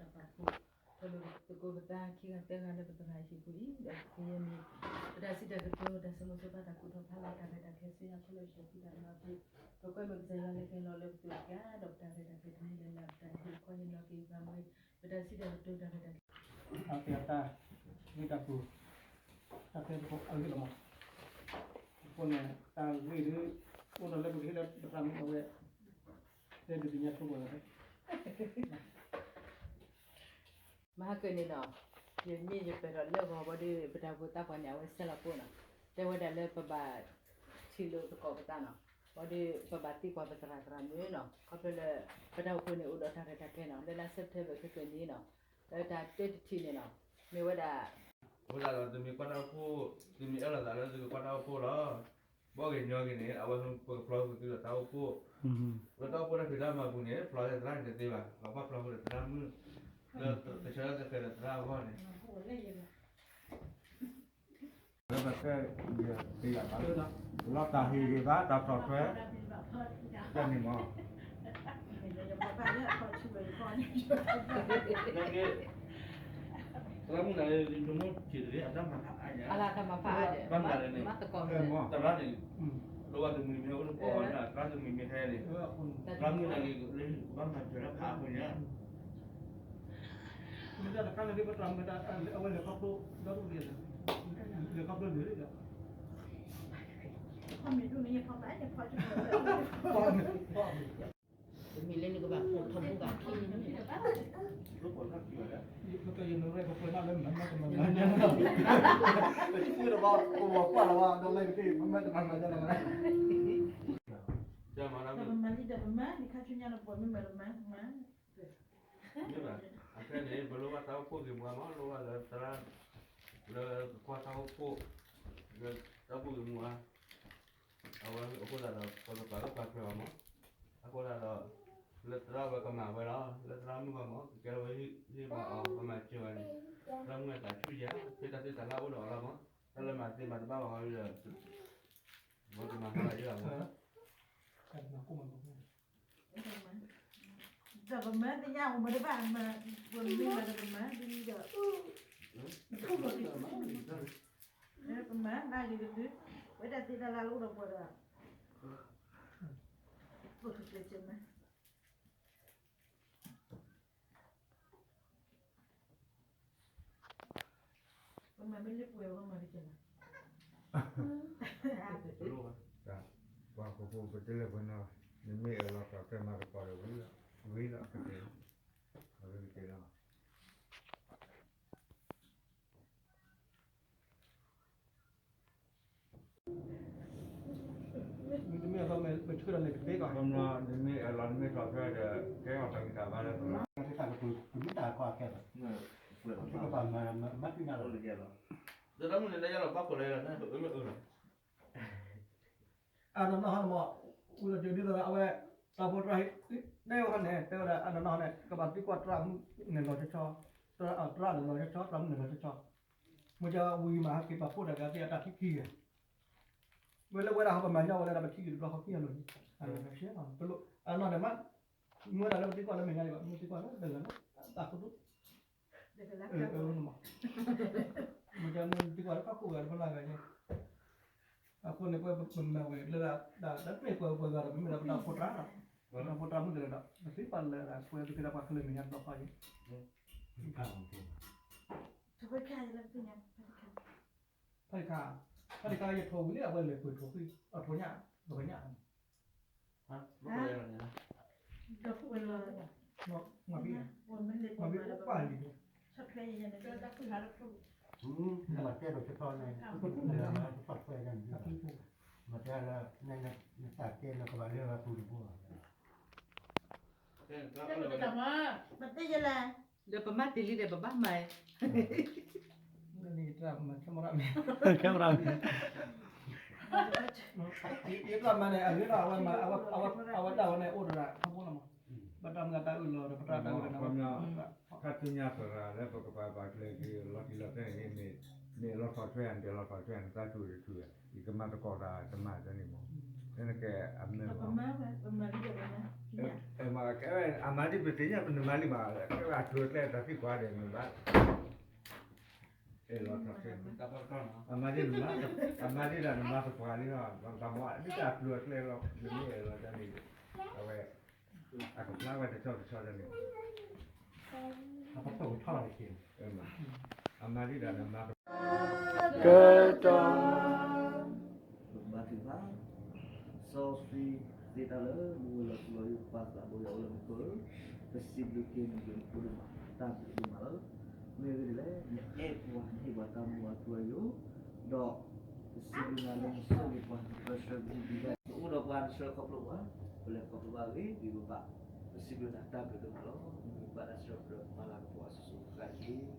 တၢ်ပာ်ဖှိၣ် ဒီးပသကိးပသးခံဂၤသၢဂၤလၢပသရၣ်ဟံၣ်ပူၤအံၤ ဒီးကယဲၢ်မ့ၢ် ပတၢ်စံးတၢ်ကတိၤ တၢ်ဆိကမိၣ်ဆိပာ်တၢ်ကူၣ်ထီၣ်ဖးလီၤ တၢ်ရဲၣ်တၢ်ကျဲၤဆူညါ ခီလၢကစၢ်ဖံးတၢ်မၤပူၤ ပကွဲမုာ်ကစၢ်ယွၤလၢကဟဲလီၤလၢပသူၣ်ပကါ ဒီးပတၢ်ရဲၣ်တၢ်ကျဲၤတမံၤလၢ်လၢ် ပတၢ်ဟ့ၣ်ခီဟ့ၣ်နီၤက့ၤပှၤမ့ၢ် ပတၢ်စံးတၢ်ကတိၤ တၢ်ရဲၣ်တၢ်ကျဲၤ အကဲတၢ်ဂ့ၢ်တၢ်ကျိၤ တၢ်တဲသကိးအဂ့ၢ်လီၤမး, အဃိန့ၣ် တၢ်ဂ့ၢ်ဒ် အိၣ်ဒီးလၢပကဟ့ၣ်လၢပသရၣ်မုၣ်အဝဲ တဲဒုးသ့ၣ်ညါဆိပှၤလီၤ မဟါကၢန့ၣ်နီၤ, ယမ့ၢ်ယပဲာ်ထီၣ်လၢဂီၤဘီဒီး ပတၢ်အိၣ်ဖှိၣ်သးပှၢ်န့ၣ် အဝဲဆဲးလီၤကိးနီၤ, တဲဝဲဒၣ်လၢပဘၣ်ထံၣ်လိာ်သကိးပသးနီၤ, ဘီဒီးပဘၣ်သံကွၢ်ပသရၣ်သရၣ်မုၣ်နီၤ, ခီဖျိလၢ ပတၢ်အိၣ်ဖှိၣ်န့ၣ် အိၣ်ဒီးတၢ်ရဲၣ်တၢ်ကျဲၤနီၤ, လၢလါစဲးပထၢဘၢၣ်ခဲကၢၢ်န့ၣ်နီၤ, လၢတၢ်တဲတထံၣ်န့ၣ်နီၤ, မ့ၢ်ဝဲဒၣ် အဃိသတးဒီးသုမ့ၢ်ကွၢ်တၢ်အိၣ်ဖှိၣ်, သုမ့ၢ်အဲၣ်လိာ်သးလၢသုကကွၢ်တၢ်အိၣ်ဖှိၣ်လီၤ, ဘီဂ့ၤညီဂ့ၤန့ၣ် အဝဲပကဖျီဃုာ်သုဒီးတၢ်အိၣ်ဖှိၣ်, လၢတၢ်အိၣ်ဖှိၣ်တၢ်ဖံးတၢ်မၤပူၤန့ၣ် ဖျီသရၣ်န့ၣ်တသ့ဘၣ်, ပှၤဘၣ်ဖျီဃုာ်ဒီးသရၣ်မုၣ်, လၢကဆၢထၢၣ်သဃဲၤဒီးသရၣ်အဂီၢ်န့ၣ် လၢပကဲ လီၤတၢ်ဟ့ၣ်ဂ့ၤဘၣ် တၢ်ဆီၣ်ထွဲ တၢ်န့ၣ်မး သရၣ်မုၣ်န့ၣ် ယမိၢ်ထံၣ်တဂ့ၤ အတၢ်မၤဖးအါညါ, ဘၣ်မနုၤလဲၣ်န့ၣ်, သရၣ်န့ၣ် လိၣ်ဘၣ်တမှံၤမ့ၢ်အိၣ်လၢပှၤဝဲဒၣ် သရၣ်တမှံၤမ့ၢ်ဟဲန့ၣ်, သရၣ်မုၣ်န့ၣ် ဘၣ်မၤစၢၤလၢဖးအပူၤညါ မ့ၢ်တၢ်တခါန့ၣ် ပတြၢ်မ့ၢ်တၢ် အဝဲလဲၤခီဖျိ ဒီတဘ့ၣ် လဲၤခီဖျိလံဒီး တမ့ၢ်လၢနကဘၣ်ဖှိၣ်ထီၣ်မူဘၣ်ခံန့ၣ်, ပကယနရဲၣ်ပပှဲၤနၢ်လၢမၤမၤတမၤမၤညါ, ပတကွၢ်လီၤဘၣ် ပဝဲကွၢ်လီၤဘၣ် ဒီးလၢကသ့ၣ် မၤမၤတမၤမၤညါလီၤ, ဒီးပမၤလံဒီးပမၤ လံခါဆူညါလီၤ ပှၤမ့ၢ်မၤတမၤမၤ မ့ၢ်ဘၣ်, အခဲန့ၣ် ပလိၣ်ဘၣ်တၢ်အိၣ်ဖှိၣ်ဂ့ၤမူအါမး လိၣ်ဘၣ်လၢသရၣ် လၢကကွၢ်တၢ်အိၣ်ဖှိၣ်, လၢတၢ်အိၣ်ဖှိၣ်ဂ့ၤမူအါ, အဝဲအဃိသတးဒီး ပကပာ်လၢပှၤထွဲအီၤမး, အဃိသတးဒီး လၢသရၣ်ဝဲကမၤဝဲလီၤ လၢသရၣ်မုၣ်ဂီၢ်မး ကကဲထီၣ်ဝဲဟ့ၣ်ဘၣ်အီၤ ပမၤစၢၤဝဲန့ၣ်, သရၣ်မုၣ်အသးဆူၣ်ယၤ ဖဲတၢ်သ့တၢ်လၢအိၣ်ဒီးအီၤလီၤမး, တၢ်လၢမၤသ့မၤတဘၣ်ဘၣ်ဃီဒီး ပကမၤဟါလၢယဲၢ်လီၤမး ဒီးပမၤသ့ၣ်ညါ ပမၤတဘၣ် ပမၤတဘၣ် ပမၤဒ်ဒီး ပမၤနာ်က့ၤကသု ဝဲဒၣ်သ့တၢ်လၢလၢအိၣ်ဒီးပှၤဒီး ပကကျဲးစၢးမၤ ပမၤမ့ၢ်လၢပှဲၤဝဲမၤ ပှၤဟီၣ်ခိၣ်ဖိပတလဲၤပှဲၤနီၤ, နမ့ၢ်အၢၣ်လီၤသီၣ်ထွဲမၤသကိးဒီးဝံၤလီၤ, ဝံၤလီၤကတ့ၢ်လီၤ, အဝဲကတ့ၢ်လီၤ. နမ့ၢ်အၢၣ်လီၤနမ့ၢ်သီၣ်ထွဲဒီး ကဲထီၣ်တၢ်ဂံၢ်တၢ်ဘါလၢပမၤ တၢ်ကပူၤ ပမ့ၢ်တၢ်ကီအခဲလၢာ် ပကဘၣ်မၤ မၤသ့ၣ်ညါလီၤ တၢ်မုၢ်န့ၣ် နယဲလီၤဘၣ်ခိၣ်လၢယဲလီၤ နအၢၣ်မ့ၢ်အၢၣ်လီၤ အနီၢ်နီၢ်ဟီန့ၣ်မး ဝံၤဒီးဒ်သိးဒီးအဝဲ တၢ်ဖိတၢ်ဟံၣ် တဲဝဲန့ၣ် တဲဝဲဒၣ်အနီၢ်နီၢ်န့ၣ် ကဘၣ်သံကွၢ်တြၢ်မုၣ်န့ၣ်လီၤဆီဆီ သရၣ်န့ၣ်လီၤဆီဆီ တြၢ်မုၣ်န့ၣ်လီၤဆီဆီ မ့ၢ်ကဝံၤမးဟဲက့ၤပာ်ဖှိၣ်တၢ်ကသ့အတၢ်ခံခံဂၤ ဝဲလၢဝဲဒၣ်ဟီပမၤညီဝဲလၢတၢ်ပထံၣ်က့ၤတဘျီဟီခံဂၤလိၤန့ၣ် အနီၢ်န့ၣ်မး မ့ၢ်ဝဲဒၣ်လၢပသံကွၢ်လၢမဲာ်ညါဒံးဘၣ် မ့ၢ်သံကွၢ်လၢတဂၤလၢတၢ်ခိၣ်ဒိၣ် မ့ၢ်ကမ့ၢ်သံကွၢ်လၢ တဖၣ်ခိၣ်ဂၤတဖၣ်လၢဂၤန့ၣ် အဃိန့ၣ် ပဝဲပမၤဝဲလၢဒၣ် တၢ်တမ့ၢ်ပှၤပှၤဂၤဒီး ပမ့ၢ်ဒၣ်ပတၢ်အိၣ်ဖှိၣ်တြၢ်ဒီး ပတၢ်အိၣ်ဖှိၣ်တြၢ်မုၣ်ကလဲၤဒီး ပသံပှၤလၢဒၣ် ပဝဲပကဲဒၣ်ပှၤခဲလၢာ်မဲာ်ညါတဘျီဃီန့ၣ် ဖါတံခါ ဖါတံခါ ဖါတံခါ ယထိၣ်ဝံၤလံ အဝဲလဲၤပှ့ၤထိၣ်ဃံ အထိၣ်ညၣ် ပှ့ၤညၣ် မၤဘံၣ် မၤဘံၣ်အိၣ်ပၢ်လံ နမၤတဲဒီးဆီဆီန့ၣ် မၤတဲလၢ နတၢ်တဲလၢကဘၣ်လၢပူၤတဘိဘၣ် မၤတဲယလဲၣ် ဒီးပမၤတ့ၢ်လံဒီးပဘၣ်မၤ နတၢ်မၤ camera မ့ၢ် camera မ့ၢ် ယတၢ်မၤန့ၣ် အဂ့ၤဒီး အဝဲတၢ်ဝဲန့ၣ် အိၣ်ဒီးဒၣ်ထီဘိလီၤမး ပတၢ်မၤတၢ်အၢၣ်လီၤဒီး ပတၢ်တၢ်ဝဲန့ၣ် ခါဆူညါသရၣ်လၢပကပာ်ပာ်ကျဲက့ၤ လီၤတံၢ်လီၤဆဲးန့ၣ် မ့ၢ်လီၤဆီၣ်ထွဲယၤန့ၣ် လီၤဆီၣ်ထွဲယၤန့ၣ် တၢ်ထူၣ်တထူၣ် ယကမၤသကိးတၢ်တမၤတန့ၢ်မး ကဲအမၤလံ, အမၤလံပသ့ၣ်ညါ ပနမၤလံမး, ကဲအကျိၤအကျဲတၢ်သံကွၢ်ဒီးမ့ၢ်ဘၣ်, အမၤလံ, အမၤလံဒၣ်နမၤသပှၢ်လံလီၤ, ဘၣ်မ့ၢ်ဒ်တၢ်ကျိၤအကျဲလီၤ, နမ့ၢ်အဲၣ်လီၤတၢ်န့ၣ်, အဝဲ, အကဖျါဝဲတဆီတဆီဒ်န့ၣ်, အမၤလံဒၣ်နမၤသပှၢ်, ကတီၢ် ဘါထုကဖၣ်, စီဆှံသ့တၢ်လၢမူဝဲလီၤထူလီၤယိာ်ပၢ်သးဘိယွၤအိၣ်လၢမူခိၣ်, ပစံးဘျုးက့ၤနဘျုးနဖှိၣ်ဒိၣ်မး, တၢ်ဘျုးဒိၣ်မးလီၤ, မ့ၢ်ဂ့ၢ်ဒ်လဲၣ်, နအဲၣ်ပှၤ နဟ့ၣ်ပှၤတၢ်မူအထူအယိာ်, ဒီးပစံးဘျုးနၤလၢနဆိၣ်ဂ့ၤပှၤ နပၢဆှၢကဟုကယာ်, နအိၣ်ဒီးပှၤ နဆှၢခီဖျိပှၤ, ပလဲၤခီဖျိဘၣ်ဂ့ၤ ဒ်ပဘၣ်, ပစံးဘျုးနၤတၢ်ဘျုးဒိၣ်မးလီၤ, မ့ၢ်ဘၣ်တၢ်ဆှၢပတြၢၤမၤလၤကပီၤအစိၤစိၤအဃၣ်တက့ၢ်,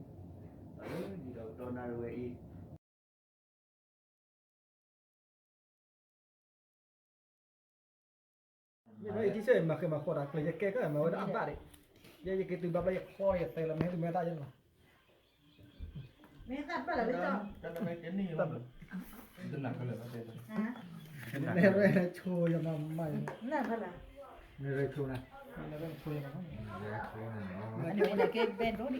လၢနံၤဒီးကတီၢ်နၣ်ရံၣ်ဝဲအံၤ ယမ့ၢ်အံၤထံဆၢအံၤ မၤဃဲၤမၤဃီတၢ်ကျဲၤ ယကဲကမၤဝဲဒၣ်အဘၣ်ဒံး, ယဲယက့ၤတုၤဘၣ်ဘျီယခီယသဲလီၤ မ့ၢ်ဟဲတုၤမ့ၢ်တၢ်ယဲလီၤ, မ့ၢ်တၢ်ဘၣ်လီၤလၢကီၢ်, နရဲၣ်ဆိယမၤမၤ, နရဲၣ်ဆိနၤ,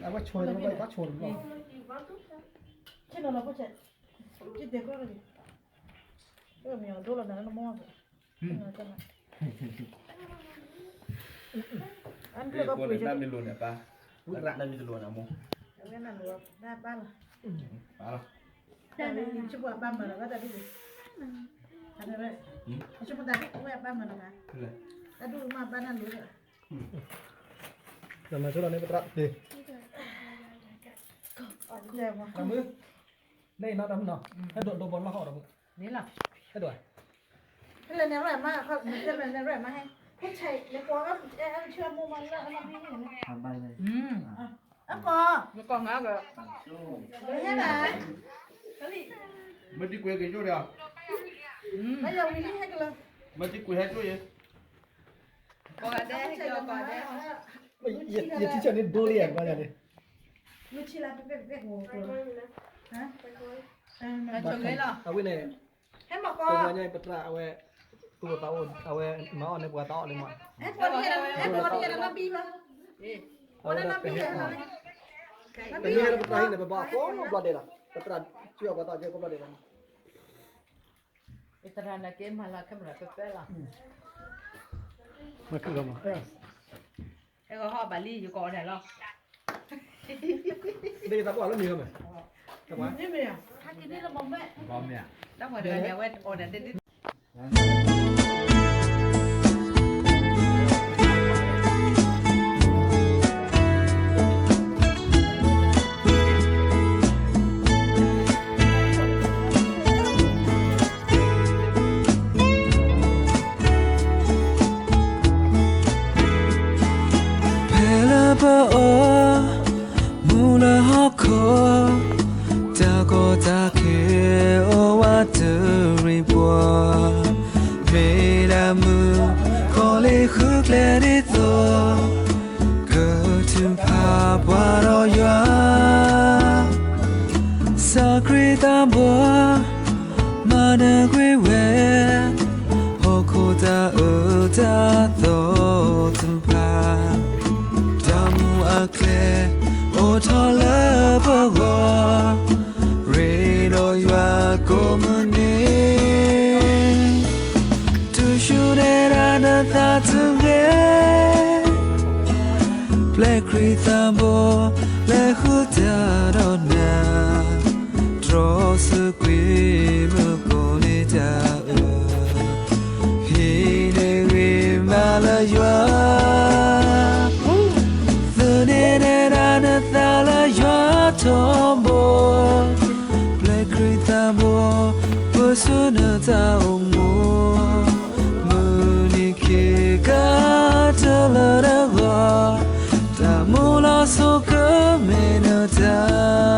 အဝဲဆိတဘျီ ဘၣ်ဆိတဘျီ, ဆ့ၣ်နီၤလီၤဖိဆဲး, ကတဲကီၢ်လီၤ, မ့ၢ်အဒိလီၤနၤလၢနမိၢ်, အမ့ၢ်ကီၢ်ပှ့ၤ တၢ်မ့ၢ်လိာ်န့ၣ်ပၢ်, တၢ်မ့ၢ်တလိာ်န့ၣ်အမိၢ်, အဝဲနလိာ်တၢ်ပၢ်လီၤ, ပၢ်လီၤ, ယဆိကမိၣ်အပၢ်မၤလီၤဘၣ်တၢ်ဒ်န့ၣ်, ယဆိကမိၣ်တၢ်ဒ်ဝဲအပၢ်မၤလီၤဘၣ်, တၢ်ဒ်မ့ၢ်အပၢ်နၢ်လိာ်, မၤဆိလီၤန့ၣ်ပသရၣ်တက့ၢ်, မုၢ်, နအံၤနီၢ်တၢ်မုၢ်နီၤ, ဟဲဒိးဒိးဘီလီၢ်ဟီၣ်ဒီးမုၢ်, ဟဲဒိး, ဟဲလဲၤန့ၣ်ရဲၣ်မး, လဲၤန့ၣ်ရဲၣ်မးဟဲ, ဟဲဆဲးလဲၤကိးအဆၢမိၢ်မးလၢအမၤဘံန့ၣ်, အပီၤ, နကီၢ်ငါက, မ့ၢ်တကွဲးက့ၤကၠိဒီး, မ့ၢ်တကွဲးဟဲကၠိယဲ, ယထံဆၢန့ၣ်ဒိလံယၤ, မုၢ်ဆံလၢပပ့ၢ်ပပ့ၢ်ကဝီၤ, အဝဲန့ၣ်, ပဝဲညါပသရၣ်အဝဲ, ပသးအိၣ်အဝဲမၤအီၣ်န့ၢ်ပှၤသးအီၣ်လံမး, အဝဲ, ပမ့ၢ်ဟဲလၢပသရၣ်ဟံၣ်န့ၣ် ပဘၣ်အီၣ်ကိးဘျီဒဲးလီၤ, ပသရၣ်ကွံာ်အီၣ်ပှၤသးအီၣ်ကဲကိးဘျီဒဲးလီၤ, သရၣ်န့ၣ်က့မၤလၤခဲမုၢ်လၢ်ပပၢလီၤ, မၤခုၣ်လီၤမး, ဟဲကဟီၣ်ဘၣ်လံ ယကအီၣ်ဒၣ်လီၤ, မ့ၢ်ယသးပှၢ်လၢမ့ၢ်ဂ့ၤမး, တၢ်ပှၢ်, တၢ်ပှၢ်တဂၤန့ၣ် အဝဲအီၣ်ဒၣ်တဒု ဖဲလၢပအီၣ်မူလၢဟီၣ်ခိၣ်, တၢ်ကီတၢ်ခဲအိၣ်ဝးတရံးပှၤ, မ့ၢ်ဒၣ်မုၣ်ကီၤလံၤဃုကျဲဒ်သိး, ကထုးဖးပှၤဒီးယွၤ, စၢ်ခရံာ်သးဘီ မၤနၢၤကွံာ်ဝဲ, ဟီၣ်ခိၣ်တၢ်အၢတၢ်သီတဖၣ်, တၢ်မူအကျဲအိၣ်ထီၣ်လၢပဂီၢ်, ရ့ဒီးယွၤကိးမုၢ်နံၤ, တုၤဆူနဲဒၣ်နသးတဂ့ၤ, ပျဲခရံာ်သးဘီ လဲၤဃုတၢ်ဒီးနၤ, တြီဆၢကွံာ်မုၣ်ကီၤလံၤတၢ်အၢ, ဟံးန့ၢ်ဂံၢ်မၤလၢယွၤ, သုန့ၢ်နဲဒၣ်နသးလၢယွၤထီဘိ, ပျဲခရံာ်သးဘီ ပၢဆှၢနတၢ်အိၣ်မူ, မုၢ်နံၤခံကတၢၢ်လၢနဂီၢ်, တၢ်မူလီၤဆိကမ့ၢ်နတၢ်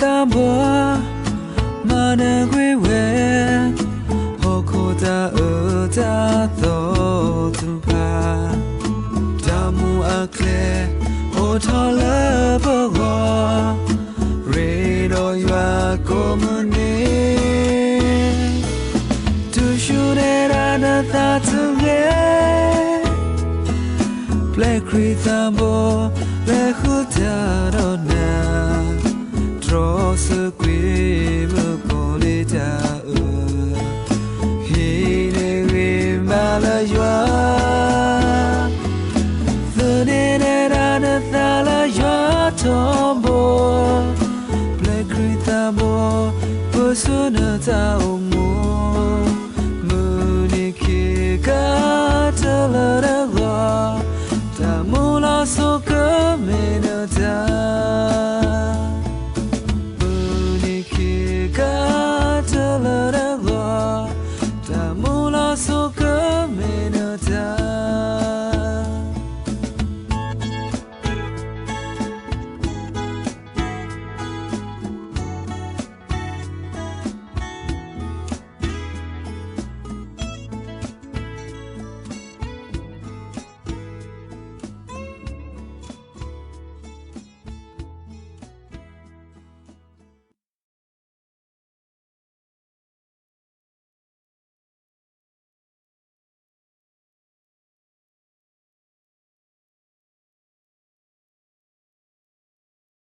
သးဘီ မၤနၢၤကွံာ်ဝဲ ဟီၣ်ခိၣ်တၢ်အၢတၢ်သီသ့ၣ်တဖၣ်, တၢ်မူအကျဲ အိၣ်ထီၣ်လၢပဂီၢ်, ရ့ဒီးယွၤကိးမုၢ်နံၤ, တုၤဆူနဲဒၣ်နသးတဂ့ၤ, ပျဲခရံာ်သးဘီ လဲၤဃုာ်တၢ်ဒီးနၤ, တြီဆၢကွံာ်မုၣ်ကီၤလံၢ်တၢ်အၢ, ဟံးန့ၢ်ဂံၢ်ဘါလၢယွၤ, သန့ၤနဲဒၣ်နသးလၢယွၤထီဘိ, ပျဲခရံာ်သးဘီ ပၢဆှၢနတၢ်အိၣ်